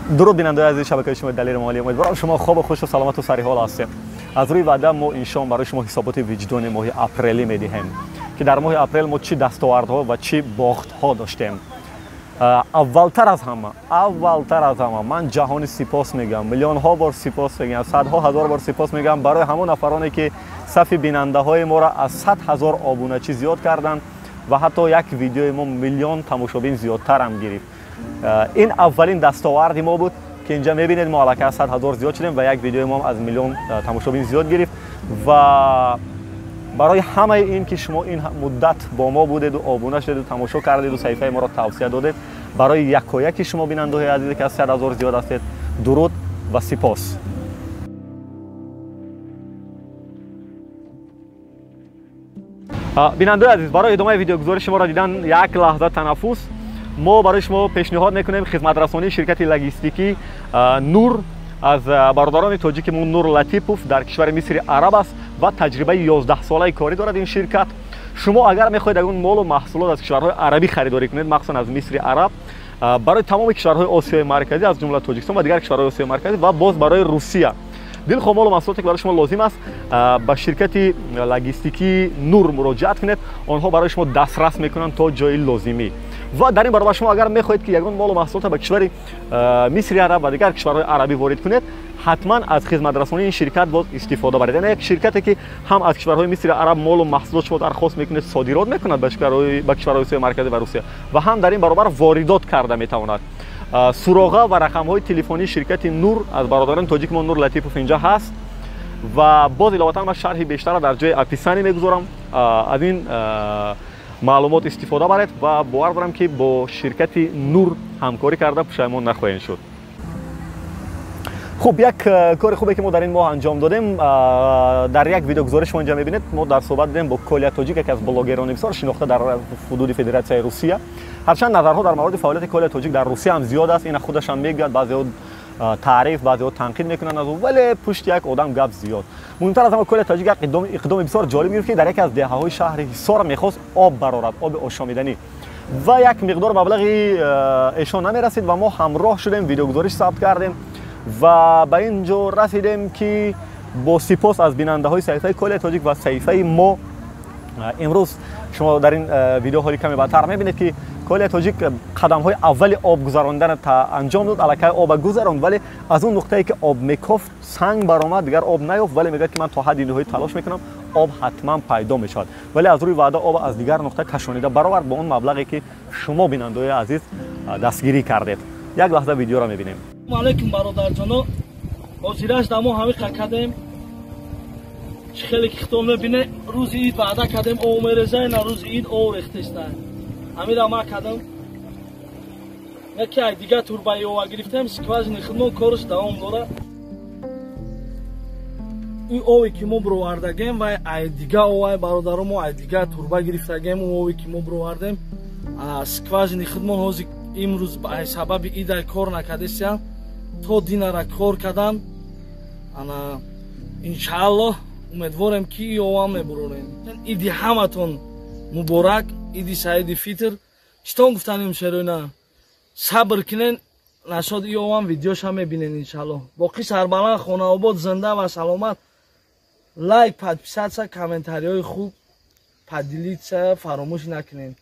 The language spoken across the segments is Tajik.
Дуруд бинандаи азизи шабакаи шумо Далери Эмомалӣ. Умедворам шумо хобу хушу саломату сариҳол ҳастед. Аз рӯи ваъда мо ин шом барои шумо ҳисоботи виҷдони моҳи апрелӣ медиҳем, ки дар моҳи апрел мо чӣ дастовардҳо ва чӣ бохтҳо доштем. Аввалтар аз ҳама ман ҷаҳони сипос мегӯям, миллионҳо бор сипос мегӯям, садҳо ҳазор бор сипос мегӯям барои ҳамон нафароне ки сафи бинандаҳои моро аз 100 ҳазор обуначӣ зиёд карданд ва ҳатто як видеои мо миллион тамошобин зиёдтарам гирифт. Ин аввалин дастоварди мо буд ки инҷа мебинед мо аллакай аз 100 ҳазор зиёд шудем ва як видеои мо аз миллион тамошобин зиёд гирифт. Ва барои ҳамаи ин ки шумо ин муддат бо мо будеду обуна шудеду тамошо кардеду саҳифаи моро тавсия додед, барои якояки шумо бинандаҳои азизе ки аз 100 ҳазор зиёд ҳастед, дуруд ва сипос. Бинандаҳои азиз, барои идомаи видеогузориши шуморо дидан як лаҳза танаффус. Мо барои шумо пешниҳод мекунем хизматрасонии ширкати логистикӣ Нур аз бародарони тоҷики мо Нур Латипов дар кишвари Мисри Араб аст ва таҷрибаи 11-солаи корӣ дорад ин ширкат. Шумо агар мехоҳед ягон молу маҳсулот аз кишварҳои арабӣ харидорӣ кунед, махсусан аз Мисри Араб, барои тамоми кишварҳои Осиёи Марказӣ, аз ҷумла Тоҷикистон ва дигар кишварҳои Осиёи Марказӣ ва боз барои Русия, дилхоҳ молу маҳсулоте ки барои шумо лозим аст, ба ширкати логистикии Нур муроҷиат кунед. Онҳо барои шумо дастрас мекунанд то ҷои лозимӣ. Ва дар ин баробар шумо агар мехоҳед ки ягон молу маҳсулотро ба кишвари Мисри Араб ва дигар кишварҳои арабӣ ворид кунед, ҳатман аз хизматрасонии ин ширкат боз истифода баред. Яъне як ширкате ки ҳам аз кишварҳои Мисри Араб молу маҳсулот шумо дархост мекунед, содирот мекунад ба кишварҳои Осиёи Марказӣ ва Русия ва ҳам дар ин баробар воридот карда метавонад. Суроға ва рақамҳои телефонии ширкати Нур аз бародарони тоҷики мо Нур Латипов инҷа ҳаст ва боз иловатан ман шарҳи бештарро дар ҷои описание мегузорам. Аз ин маълумот истифода баред ва бовар дорам ки бо ширкати Нур ҳамкорӣ карда пушаймон нахоҳем шуд. Хуб, як кори хубе ки мо дар ин моҳ анҷом додем, дар як видеогузориш шумо инҷа мебинед, мо дар суҳбат будем бо Колия Тоҷик, яке аз блогерони бисёр шинохта дар ҳудуди Федератсияи Русия. Ҳарчанд назарҳо дар мавриди фаъолияти Колия Тоҷик дар Русия ҳам зиёд аст, ина худаш ҳам мегӯяд, баъзеҳо таъриф, баъзеҳо танқид мекунанд аз ӯ, вале пушти як одам гап зиёд. Муҳимтар аз ҳама, Колия Тоҷик як иқдоми бисёр ҷолиб гирифт ки дар яке аз деҳаҳои шаҳри Ҳисор мехост об барорад, оби ошомиданӣ, ва як миқдор маблағи эшон намерасид ва мо ҳамроҳ шудем, видеогузориш сабт кардем ва ба ин ҷо расидем ки бо сипос аз бинандаҳои саҳифаи Колия Тоҷик ва саҳифаи мо имрӯз шумо дар ин видео ҳоли каме баъдтар мебинед ки Колия Тоҷик қадамҳои аввали об гузаронданро анҷом дод. Аллакай оба гузаронд, вале аз он нуқтае ки об мекофт санг баромад, дигар об наёфт, вале мегӯяд ки ман то ҳадди ниҳоӣ талош мекунам, об ҳатман пайдо мешавад. Вале аз рӯи ваъда об аз дигар нуқта кашонида баровард бо он маблағе ки шумо бинандаҳои азиз дастгирӣ кардед. Як лаҳза видеоро мебинем. Алейкум бародарҷоно, ҳозираш дар мо ҳамиқа кардем, чӣ хеле ки хитоб мебине, рӯзи ид ваъда кардем об мереза, на рӯзи ид об рехтеста. Ҳамира ма кардам, яке ай дигар турбаи ова гирифтем, скважини хидмон кораш давом дора. Ин ове ки мо бировардагем вай ай дигар овай бародаро, мо ай дигар турба гирифтагем, он ове ки мо бировардем скважини хидмон ҳозир имрӯз ай сабаби ид ай кор накардесиям, то динара кор кардан. Ана иншааллоҳ умедворем ки и овам мебурорем. Иди ҳаматон муборак, иди саиди фитр. Читон гуфтанем шероина, сабр кунен, нашод и овам видеоша мебинен иншааллоҳ. Боқӣ сарбаланд, хонаобод, зинда ва саломат. Лайк, подписаться, комментариҳои хуб, поделиться фаромӯш накунен.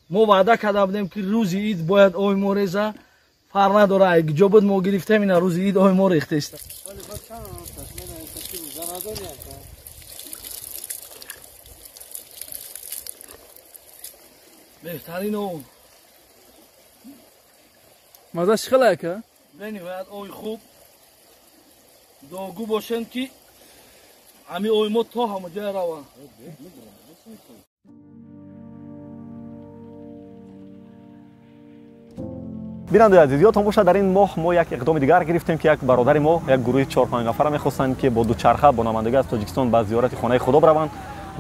Мо ваъда карда будем ки рӯзи ид бояд ой мо реза, фарқ надора ай ҷо буд мо гирифтем, ина рӯзи ид ой мо рехтеста. Беҳтарин об. Маззаш чӣ хеле ака? Бениҳоят ои хуб. Дуогӯ бошем ки ҳамин ои мо то ҳама ҷоя рава. Бинандаи азиз, ёдтон бошад дар ин моҳ мо як иқдоми дигар гирифтем ки як бародари мо, як гурӯҳи 4-5 нафара мехостанд ки бо дучарха бо намояндагӣ аз Тоҷикистон ба зиёрати хонаи Худо бираванд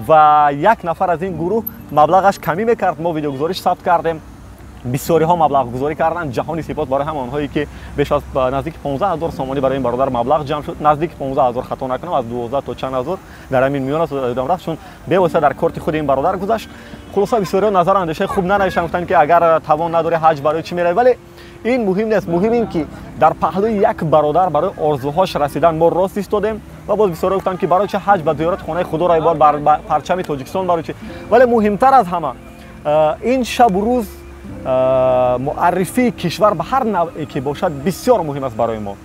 ва як нафар аз ин гурӯҳ маблағаш камӣ мекард. Мо видеогузориш сабт кардем, бисёриҳо маблағгузорӣ карданд. Ҷаҳони сипос барои ҳама онҳое ки беш аз наздики 15 ҳазор сомонӣ барои ин бародар маблағ ҷамъ шуд. Наздики 15 ҳазор, хато накунам, аз 12 то чанд ҳазор дар ҳамин миён аст, ёдам рафт, чун бевосита дар корти худи ин бародар гузашт. Хулоса бисёриҳо назару андешаи хуб нанавиштанд, гуфтанд ки агар тавон надорӣ ҳаҷ барои чӣ меравӣ, вале ин муҳим нест. Муҳим ин ки Дар паҳлӯи як бародар барои орзуҳош расидан мо рост истодем ва боз бисёре гуфтанд, ки барои чи ҳаҷ ба зиёрати хонаи худоро бояд бар парчами Тоҷикистон, барои чи? Вале муҳимтар аз ҳама ин шабу рӯз муаррифии кишвар ба ҳар навъе ки бошад бисёр муҳим аст барои мо.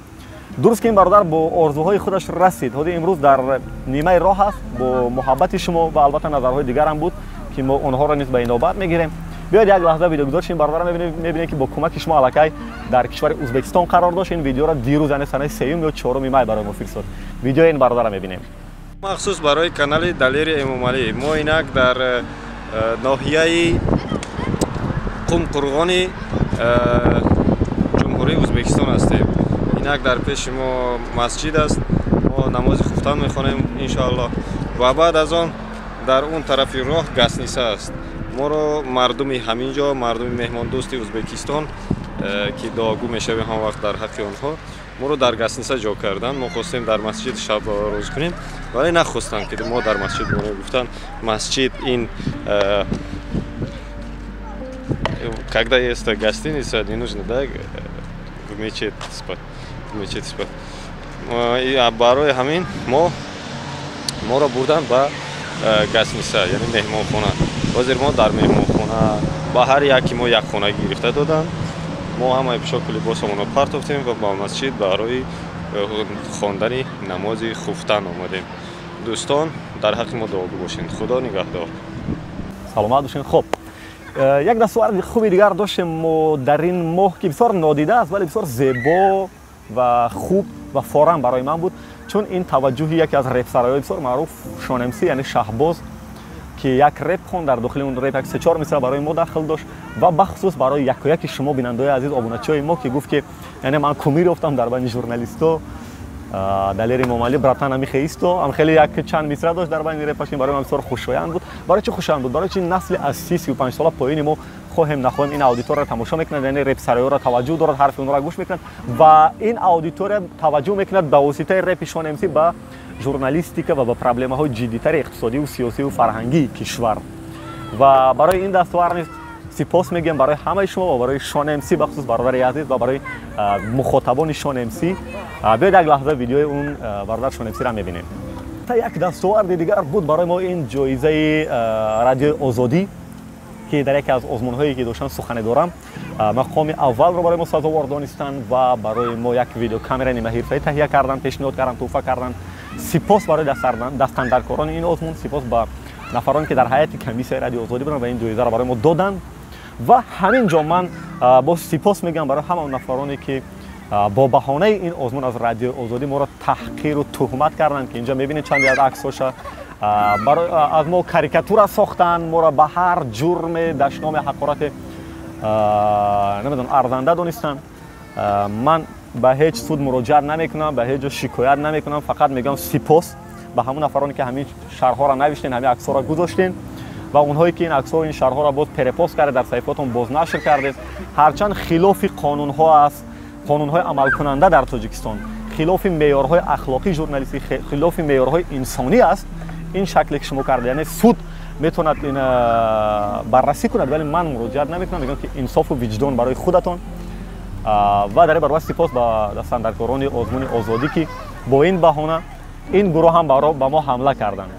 Дуруст ки ин бародар бо орзуҳои худаш расид, ҳозир имрӯз дар нимаи роҳ аст бо муҳаббати шумо ва албатта назарҳои дигарам буд, ки мо онҳоро низ ба инобат мегирем. Биёед як лаҳза видеогузориши ин бародарро мебинем, ки бо кӯмаки шумо аллакай дар кишвари Ӯзбекистон қарор дошт. Ин видеоро дирӯз, яъне санаи 3 ё 4 май барои мо фирстод. Видеои ин бародарро мебинем. Махсус барои канали Далери Эмомалӣ. Мо инак дар ноҳияи Қумқурғони Ҷумҳурии Ӯзбекистон ҳастем. Инак дар пеши мо масҷид аст. Мо намози хуфтан мехонем, иншоаллоҳ, ва баъд аз он дар он тарафи роҳ гостиница аст. Моро мардуми ҳамин ҷо, мардуми меҳмондӯсти Ӯзбекистон, ки дуогӯ мешавем ҳам вақт дар ҳаққи онҳо, моро дар гостиница ҷо карданд. Мо хостем дар масҷид шаб рӯз кунем, вале нахостанд, ки мо дар масҷид монем. Гуфтанд, масҷид ин когда есть гостиница, не нужно, да, в мечеть спать, в мечети спать. Барои ҳамин моро бурданд ба гостиница, яъне меҳмонхона. Ҳозир мо дар меҳмонхона, ба ҳар яки мо як хона гирифта доданд. Мо ҳамаи пӯшоку либосамонро партофтем ва ба масҷид барои хондани намози хуфтан омадем. Дӯстон, дар ҳаққи мо дуогӯ бошед. Худо нигаҳдор. Саломат бошед. Хуб, як дастоварди хуби дигар доштем мо дар ин моҳ, ки бисёр нодида аст, вале бисёр зебо ва хуб ва форам барои ман буд, чун ин таваҷҷӯҳи яке аз репсарои бисёр маъруф Шон МС, яъне Шаҳбоз, ки як реп хонд. Дар дохили он реп як се-чор мисра барои мо дахл дошт ва бахусус барои якояки шумо, бинандаои азиз, обуначиҳои мо, ки гуфт, ки яъне ман кумир ёфтам дар байни журналисто, Далери Эмомалӣ, братан, амихеисто ам хеле як чанд мисра дошт дар байни репаш, ки барои ман бисёр хушоянд буд. Барои чӣ хушоянд буд? Барои чи насли аз 30-35 сола поёни мо, хоҳем нахоҳем, ин аудиторияро тамошо мекунад, яъне репсароиро таваҷҷӯҳ дорад, ҳарфи онро гӯш мекунад ва ин аудитория таваҷҷӯҳ мекунад ба воситаи репи Шон МС ба журналистика ва ба проблемаҳои ҷиддитари иқтисодиву сиёсиву фарҳангии кишвар. Ва барои ин дастовар низ сипос мегӯям барои ҳамаи шумо ва барои Шон МС, бахусус бародари азиз, ва барои мухотабони Шон МС. Биёед як лаҳза видеои он бародар Шон МСро мебинем. Як дастоварди дигар буд барои мо ин ҷоизаи Радиои Озодӣ, ки дар яке аз озмунҳое ки доштан сухане дорам мақоми аввалро барои мо сазовор донистанд ва барои мо як видеокамераи нимаҳирфаӣ таҳия карданд, пешниҳод карданд, тӯҳфа карданд. Сипос барои дастандаркорони ин озмун, сипос ба нафароне, ки дар ҳайати комиссияи Радиои Озодӣ буданд ва ин ҷоизаро барои мо доданд. Ва ҳамин ҷо ман боз сипос мегӯям барои ҳама нафароне, ки бо баҳонаи ин озмун аз Радиои Озодӣ моро таҳқиру туҳмат карданд, ки инҷа мебинед чанде аз аксҳоша, аз мо карикатура сохтанд, моро ба ҳар ҷурме, дашноме, ҳақорате, намедонам, арзанда донистанд. Ман ба ҳеҷ суд муроҷиат намекунам, ба ҳеҷ ҷо шикоят намекунам, фақат мегӯям сипос ба ҳамон нафароне, ки ҳамин шарҳҳоро навиштен, ҳамин аксҳоро гузоштен ва онҳое, ки ин аксҳо, ин шарҳҳоро боз перепост кардед, дар саҳифаотон бознашр кардед, ҳарчанд хилофи қонунҳо аст, қонунҳои амалкунанда дар Тоҷикистон, хилофи меъёрҳои ахлоқии журналистӣ, хилофи меъёрҳои инсонӣ аст ин шакле, ки шумо карда. Яъне суд метавонад ин баррасӣ кунад, вале ман муроҷиат намекунам. Мегӯям, ки инсофу виҷдон барои худатон. Ва дар ин баробар сипос ба дастандаркорони озмуни Озодӣ, ки бо ин баҳона ин гурӯҳ ҳам ба мо ҳамла карданд.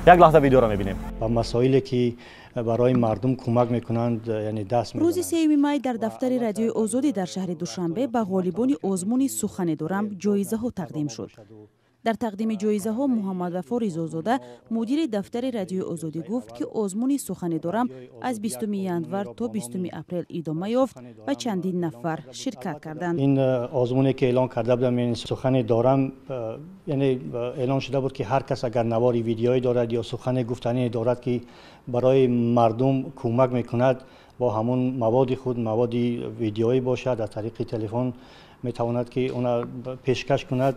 Як лаҳза видеоро мебинем. Ба масоиле, ки барои мардум кӯмак мекунанд, яъне даст. Рӯзи 3 май дар дафтари Радиои Озодӣ дар шаҳри Душанбе ба ғолибони озмуни «Сухане дорам» ҷоизаҳо тақдим шуд. Дар тақдими ҷоизаҳо Муҳаммадвафо Ризозода, мудири дафтари Радиои Озодӣ, гуфт, ки озмуни «Сухане дорам» аз 20 январ то 20 апрел идома ёфт ва чандин нафар ширкат карданд. Ин озмуне, ки эълон карда будам, яъне «Сухане дорам», яъне эълон шуда буд, ки ҳар кас агар навори видеоӣ дорад ё сухане гуфтанӣ дорад, ки барои мардум кӯмак мекунад, бо ҳамон маводи худ, маводи видеоӣ бошад, аз тариқи телефон метавонад, ки она пешкаш кунад,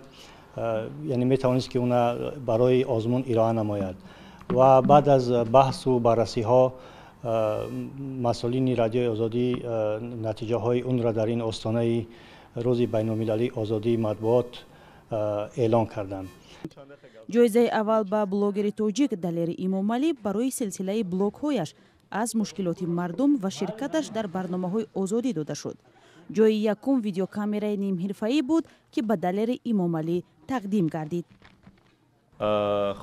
яъне метавонист, ки она барои озмун ироа намояд. Ва баъд аз баҳсу баррасиҳо масъулини Радиои Озодӣ натиҷаҳои онро дар ин остонаи Рӯзи байналмилалии озодии матбуот эълон карданд. Ҷоизаи аввал ба блогери тоҷик Далери Имомалӣ барои силсилаи блогҳояш аз мушкилоти мардум ва ширкаташ дар барномаҳои Озодӣ дода шуд. Ҷои якум видеокамераи нимҳирфаӣ буд, ки ба Далери Имомалӣ тақдим гардид.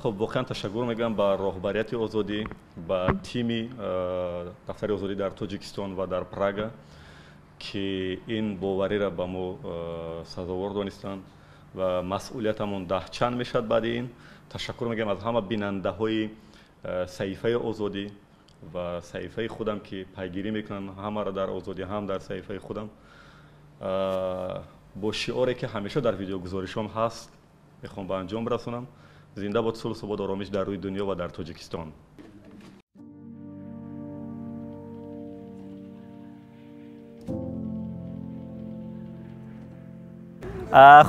Хуб, воқеан ташаккур мегӯям ба роҳбарияти Озодӣ, ба тими дафтари Озодӣ дар Тоҷикистон ва дар Прага, ки ин бовариро ба мо сазовор донистанд ва масъулиятамон даҳчанд мешавад. Баъди ин ташаккур мегӯям аз ҳама бинандаҳои саҳифаи Озодӣ ва саҳифаи худам, ки пайгирӣ мекунанд ҳамаро дар Озодӣ, ҳам дар саҳифаи худам. Бо шиоре ки ҳамеша дар видеогузоришҳом ҳаст, мехоҳам ба анҷом расонам: зинда бод сулҳ, субот, оромиш дар рӯи дунё ва дар Тоҷикистон.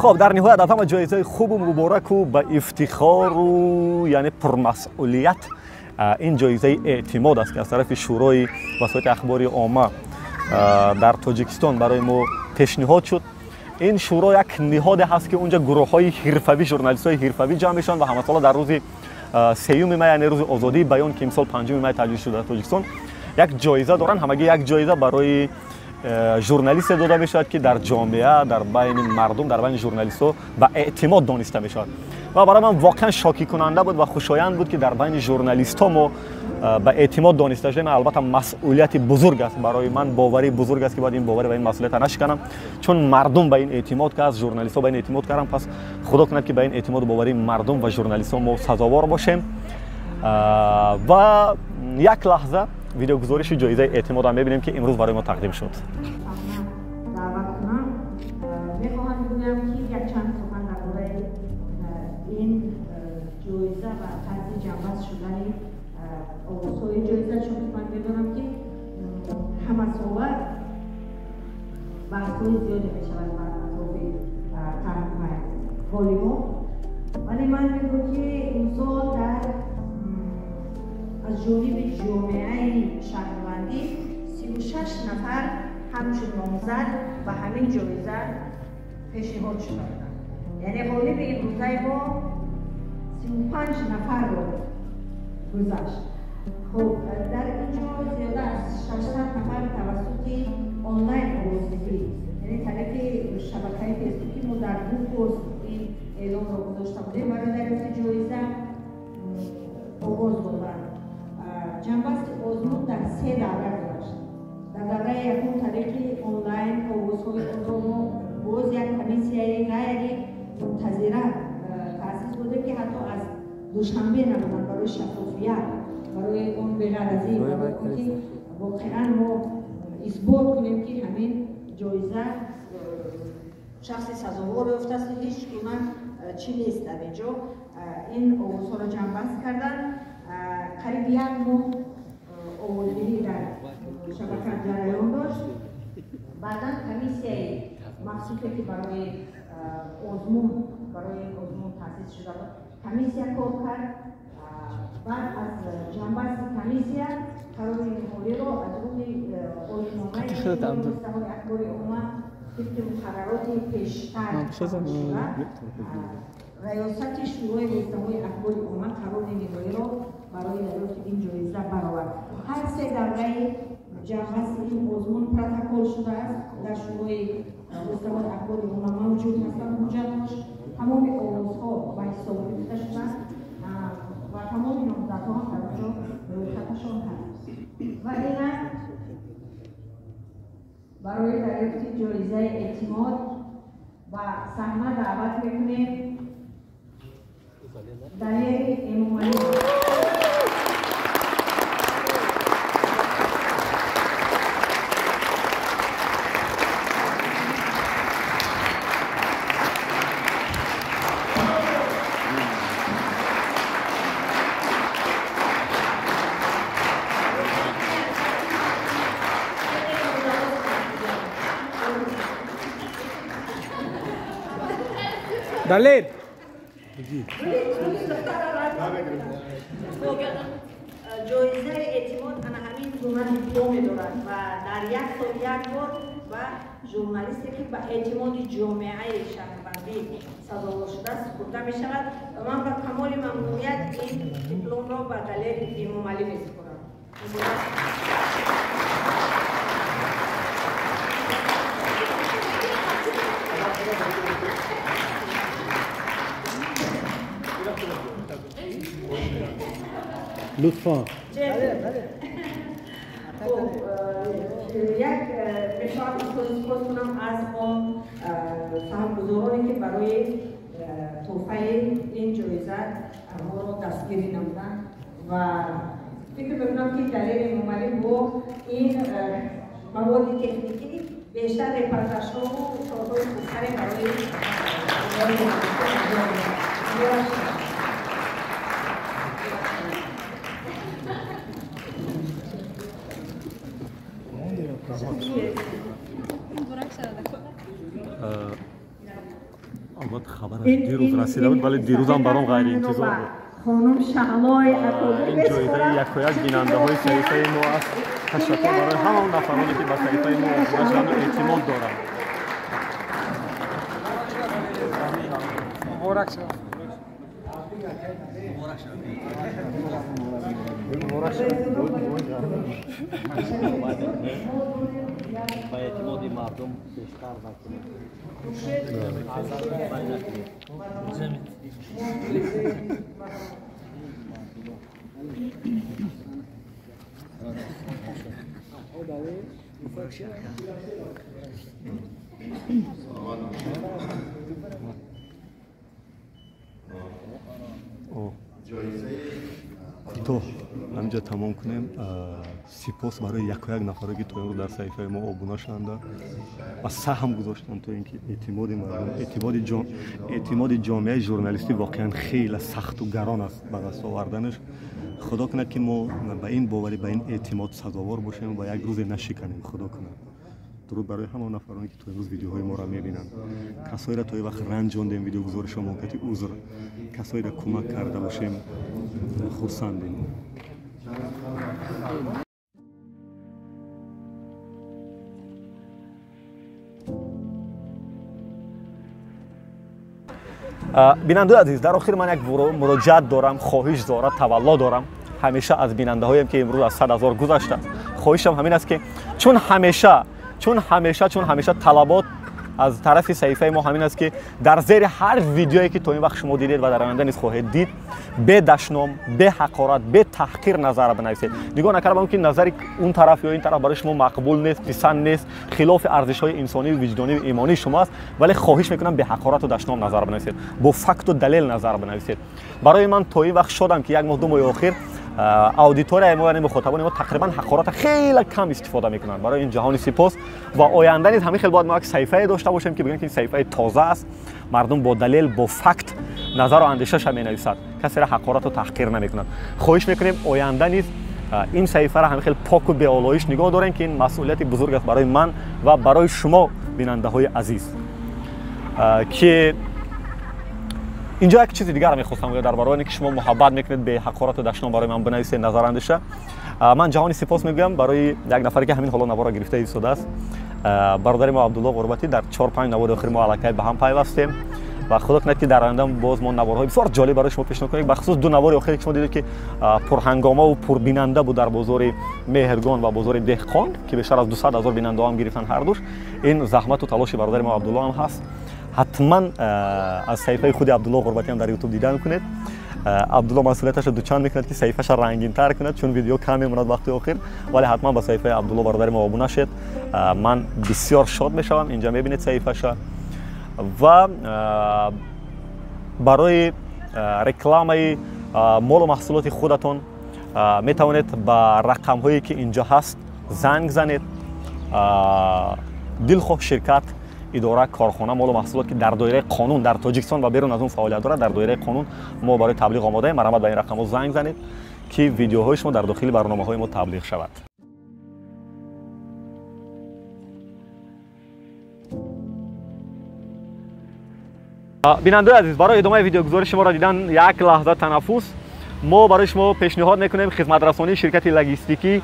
Хоб, дар ниҳоят аз ҳама ҷоизаи хубу мубораку ба ифтихору яъне пурмасъулият ин ҷоизаи эътимод аст, ки аз тарафи Шӯрои васоити ахбори омма дар Тоҷикистон барои мо пешниҳод шуд. Ин шӯро як ниҳоде ҳаст, ки унҷа гурӯҳҳои ҳирфавӣ, журналистҳои ҳирфавӣ ҷамъ мешаванд ва ҳамасола дар рӯзи 3 май, яъне рӯзи озодии баён, ки имсол 5 май таҷлил шуда дар Тоҷикистон, як ҷоиза доранд. Ҳамагӣ як ҷоиза барои журналисте дода мешавад, ки дар ҷомеа, дар байни мардум, дар байни журналистҳо ба эътимод дониста мешавад. Ва барои ман воқеан шокикунанда буд ва хушоянд буд, ки дар байни журналистҳо мо ба эътимод дониста шудем. Албатта масъулияти бузург аст барои ман, боварии бузург аст, ки бояд ин боварӣ ва ин масъулиятро нашиканам, чун мардум ба ин эътимод кард, журналистҳо ба ин эътимод карданд. Пас худо кунад, ки ба ин эътимоду боварии мардум ва журналистҳо мо сазовор бошем. Ва як лаҳза видеогузориши ҷоизаи эътимодам мебинем, ки имрӯз барои мо тақдим шуд. Даъват кунам, мехоҳам бигӯям, ки якчанд сухан дар бораи ин ҷоиза ва тарзи ҷамъбаст шудани овозҳои ҷоиза, чунки ман медонам, ки ҳамасола баҳсҳои зиёде мешавад бар атрофи ғолибон, вале ман мегӯям, ки имсол дар аз ҷониби ҷомеаи шаҳрвандӣ 36 нафар ҳамчун номзад ба ҳамин ҷоиза пешниҳод шуда буданд. Яъне ғолиби имрӯзаи мо 35 нафарро гузашт. Хуб, дар ин ҷо зиёда аз 600 нафар тавассути онлайн овоздиҳӣ, яъне тариқи шабакаи Фейсбуки мо дар ду пост ин эълонро гузошта будем, барои дарёфти ҷоиза овоз доданд. Ҷамъбасти озмун дар се давра гузашт. Дар давраи якум тариқи онлайн овозҳои онро мо боз як комиссияи ғайри мунтазира таъсис додем, ки ҳатто аз Душанбе набуданд, барои шаффофият, барои он беғаразӣ, барои он ки воқеан мо исбот кунем, ки ҳамин ҷоиза шахси сазовор ёфтааст, ҳеҷ гуна чӣ нест дар ин ҷо. Ин овозҳоро ҷамъбаст карданд. Қариб як моҳ овоздиҳӣ дар шабака ҷараён дошт. Баъдан комиссияи махсусе, ки барои озмун таъсис шуда буд, комиссия кор кард. Баъд аз ҷамъбасти комиссия қарори ниҳоиро аз рӯи оинномаи воситаҳои ахбори омма, тибқи муқаррароти пештар шуда, раёсати Шӯрои воситаҳои ахбори омма қарори ниҳоиро барои дарёфти ин ҷоиза баровард. Ҳар се давраи ҷамъбасти ин озмун протокол шудааст, дар Шӯрои воситаҳои ахбори омма мавҷуд ҳастанд ҳуҷҷатҳош. Тамоми овозҳо ба ҳисоб гирифта шуданд ва тамоми номзадҳо ҳам дар онҷо рӯйхаташон ҳаст. Ва инак барои дарёфти ҷоизаи эътимод ба саҳна даъват мекунем Далери Эмомалӣ. Далер. Ҷоизаи эътимод ана ҳамин гуна дипломе дорад ва дар як сол як бор ба журналисте, ки ба эътимоди ҷомеаи шаҳрвандӣ сазовор шудааст, супурда мешавад. Ва ман ба камоли мамнуният ин дипломро ба Далери Эмомалӣ месупорам. Лутфан. Як мешавад сипос кунам аз он саҳмгузороне ки барои тӯҳфаи ин ҷоиза моро дастгирӣ намуданд ва фикр мекунам ки Далер Эмомалӣ бо ин маводи техникӣ бештар репортажҳову корҳои хубтаре барои Албатта хабараш дирӯз расида буд, вале дирӯзам баром ғайриинтизор буд. Хонум Шаҳлои Ин ҷоизаи якояк бинандаҳои саҳифаи мо аст. Ташаккур барои ҳама он нафароне ки ба саҳифаи мо обуна шуданд ва эътимод доранд. Муборак шавад. Ба эътимоди мардум бештар накунед. То ҳаминҷа тамом кунем. Сипос барои якояк нафаре ки то имрӯз дар саҳифаи мо обуна шуданда ва саҳм гузоштанд то ин ки эътимоди мардум, эътимоди ҷомеаи журналистӣ воқеан хеле сахту гарон аст ба даст оварданаш. Худо кунад ки мо ба ин боварӣ, ба ин эътимод сазовор бошем ва як рӯзе нашиканем. Худо кунад. Дуруд барои ҳама нафароне ки то имрӯз видеоҳои моро мебинанд. Касоеро то ин вақт ранҷондем видеогузоришҳо монкати узр, касоеро кӯмак карда бошем, хурсандем. Бинандаи азиз, дар охир ман як муроҷиат дорам, хоҳиш дорам, тавалло дорам ҳамеша аз бинандаҳоем ки имрӯз аз 100 000 гузаштааст. Хоҳишам ҳамин аст ки чун ҳамеша талабот аз тарафи саҳифаи мо ҳамин аст ки дар зери ҳар видеое ки то ин вақт шумо дидед ва дар оянда низ хоҳед дид, бе дашном, бе ҳақорат, бе таҳқир назар бинависед. Нигоҳ накардам ки назари он тараф ё ин тараф барои шумо мақбул нест, писанд нест, хилофи арзишҳои инсонӣ, виҷдонӣ ва имонии шумо аст, вале хоҳиш мекунам бе ҳақорату дашном назар бинависед, бо факту далел назар бинависед. Барои ман то ин вақт шодам ки як моҳ, ду моҳи охир аудиторияи мо, яъне мухотабони мо тақрибан ҳақората хеле кам истифода мекунанд. Барои ин ҷаҳони сипос ва оянда низ ҳамин хел бояд мо як саҳифае дошта бошем ки бигӯем ки ин саҳифаи тоза аст, мардум бо далел, бо факт назару андешаша менависад, касеро ҳақорату таҳқир намекунад. Хоҳиш мекунем оянда низ ин саҳифаро ҳамин хел поку беолоиш нигоҳ дорем ки ин масъулияти бузург аст барои ман ва барои шумо бинандаҳои азиз. Ки инҷо як чизи дигар мехостам гӯям дар барои ки шумо муҳаббат мекунед, бе ҳақорату дашном барои ман бинависед назарандеша. Ман ҷаҳони сипос мегӯям барои як нафаре ки ҳамин ҳоло наворро гирифта истодааст. Бародари мо Абдулло Ғурбатӣ дар 4-5 навори охир мо аллакай ба ҳам пайвастем ва худо кунад ки дар оянда боз мо наворҳои бисёр ҷолиб барои шумо пешниҳод кунем. Бахусус ду навори охире ки шумо дидед ки пурҳангома ва пурбинанда буд дар бозори Меҳргон ва бозори Деҳқон ки бештар аз 200 000 бинандаҳо ҳам гирифтанд ҳардуш. Ин заҳмату талоши бародари мо Абдулло ҳам ҳаст. Ҳатман аз саҳифаи худи Абдулло Ғурбатӣ ҳам дар ютуб дидан кунед. Абдулло масъулияташро дучанд мекунад ки саҳифаша рангинтар кунад, чун видео кам мемонад вақти охир, вале ҳатман ба саҳифаи Абдулло бародари мо обуна шед. Ман бисёр шод мешавам. Инҷа мебинед саҳифаша ва барои рекламаи молу маҳсулоти худатон метавонед ба рақамҳое ки инҷо ҳаст занг занед. Дилхоҳ ширкат, идора, корхона, молу маҳсулот ки дар доираи қонун дар Тоҷикистон ва берун аз он фаъолият дорад, дар доираи қонун мо барои таблиғ омодаем. Марҳамат ба ин рақамҳо занг занед ки видеоҳои шумо дар дохили барномаҳои мо таблиғ шавад. Бинандаи азиз, барои идомаи видеогузориши шуморо дидан як лаҳза танаффус. Мо барои шумо пешниҳод мекунем хизматрасонии ширкати логистикӣ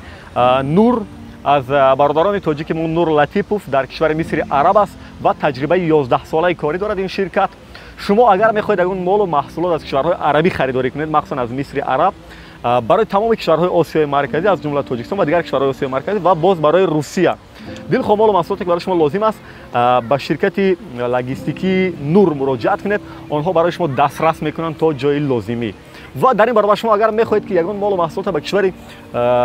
Нур аз бародарони тоҷики мо Нур Латипов дар кишвари Мисри Араб аст ва таҷрибаи 11-солаи корӣ дорад ин ширкат. Шумо агар мехоҳед ягон молу маҳсулот аз кишварҳои арабӣ харидорӣ кунед, махсусан аз Мисри Араб, барои тамоми кишварҳои Осиёи Марказӣ, аз ҷумла Тоҷикистон ва дигар кишварҳои Осиёи Марказӣ ва боз барои Русия, дилхоҳ молу маҳсулоте ки барои шумо лозим аст, ба ширкати логистикии Нур муроҷиат кунед. Онҳо барои шумо дастрас мекунанд то ҷои лозимӣ. Ва дар ин баробар шумо агар мехоҳед, ки ягон молу маҳсулотро ба кишвари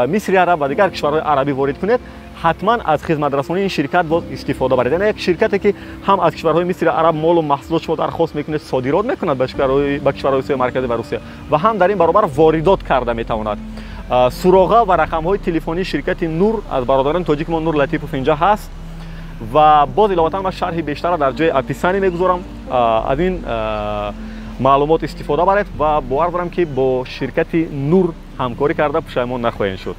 Мисри Араб ва дигар кишварҳои арабӣ ворид кунед, ҳатман аз хизматрасонии ин ширкат боз истифода баред. Яъне як ширкате, ки ҳам аз кишварҳои Мисри Араб молу маҳсулот шумо дархост мекунед, содирот мекунад ба кишварҳои Осиёи Марказӣ ва Русия ва ҳам дар ин баробар воридот карда метавонад. Суроға ва рақамҳои телефонии ширкати Нур аз бародарони тоҷики мо Нур Латипов инҷа ҳаст ва боз иловатан ман шарҳи бештарро дар ҷои описание мегузорам. Аз ин маълумот истифода баред ва бовар дорам, ки бо ширкати Нур ҳамкорӣ карда пушаймон нахоҳед шуд.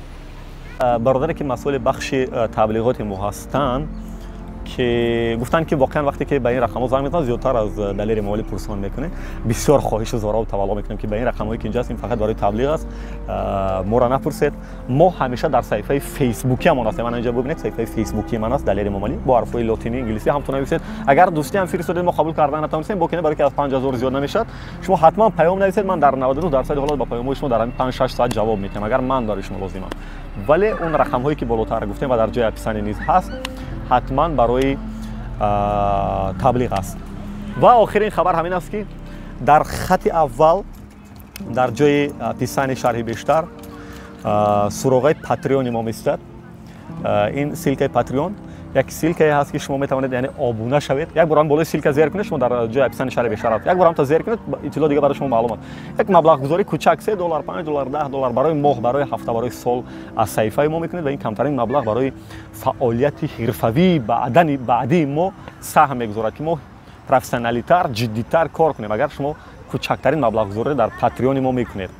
Бародаре, ки масъули бахши таблиғоти мо ҳастанд, ки гуфтанд, ки воқеан вақте ки ба ин рақамҳо занг мезананд, зиёдтар аз Далери Эмомалӣ пурсон мекунед. Бисёр хоҳишу зораву тавалло мекунем, ки ба ин рақамҳое, ки инҷа аст, ин фақат барои таблиғ аст, моро напурсед. Мо ҳамеша дар саҳифаи фейсбукиамон ҳастем. Ман инҷа бубинед, саҳифаи фейсбукии ман аст, Далери Эмомалӣ, бо ҳарфҳои лотинӣ, инглисӣ ҳамтон нависед. Агар дӯстӣ ҳам фиристодед, мо қабул кардан натавонистем, бо ки барои ки аз 5000 зиёд намешавад. Шумо ҳатман паём нависед, ман дар 99% ҳолат ба паёмҳои шумо дар ҳамин 5-6 соат ҷавоб медиҳам, агар ман барои шумо лозимам. Вале он рақамҳое, ки болотар гуфтем ва дар ҷои описание низ ҳаст, ҳатман барои таблиғ аст. Ва охирин хабар ҳамин аст, ки дар хати аввал дар ҷои описание шарҳи бештар суроғаи патреони мо меистад. Ин ссылкаи патреон як ссылкае ҳаст, ки шумо метавонед, яъне обуна шавед. Як бор ҳам болои ссылка зер кунед, шумо дар ҷои описание шарҳи бештар аст. Як бор ҳам та зер кунед, иттилоъ дига барои шумо маълум аст. Як маблағгузории кӯчак, $3, $5, $10 барои моҳ, барои ҳафта, барои сол аз саҳифаи мо мекунед ва ин камтарин маблағ барои фаъолияти ҳирфавии баъдии мо саҳм мегузорад, ки мо профессионалитар, ҷиддитар кор кунем. Агар шумо кӯчактарин маблағгузорӣ дар патреони мо мекунед.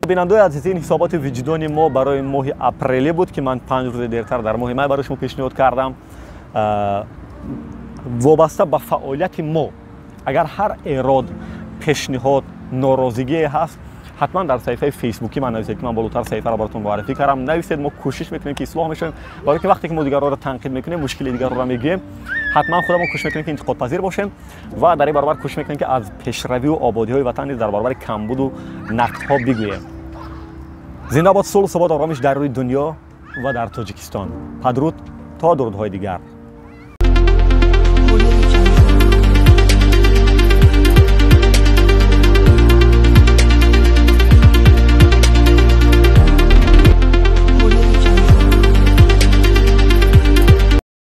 Бинандаои азиз, ин ҳисоботи виҷдони мо барои моҳи апрелӣ буд, ки ман 5 рӯзи дертар дар моҳи май барои шумо пешниҳод кардам. Вобаста ба фаъолияти мо, агар ҳар эрод, пешниҳод, норозигие ҳаст, ҳатман дар саҳифаи фейсбукӣ ман нависед, ки ман болотар саҳифаро баротон муаррифӣ кардам. Нависед, мо кӯшиш мекунем, ки ислоҳ мешавем. Барои ки вақте ки мо дигарҳоро танқид мекунем, мушкили дигарҳоро мегӯем, ҳатман худамон кӯшиш мекунем, ки интиқодпазир бошем ва дар ин баробар кӯшиш мекунем, ки аз пешравию ободиҳои ватан низ дар баробари камбуду нақдҳо бигӯем. Зинда бод сулҳ, субот, оромиш дар рӯи дунё ва дар Тоҷикистон. Падруд то дурудҳои дигар.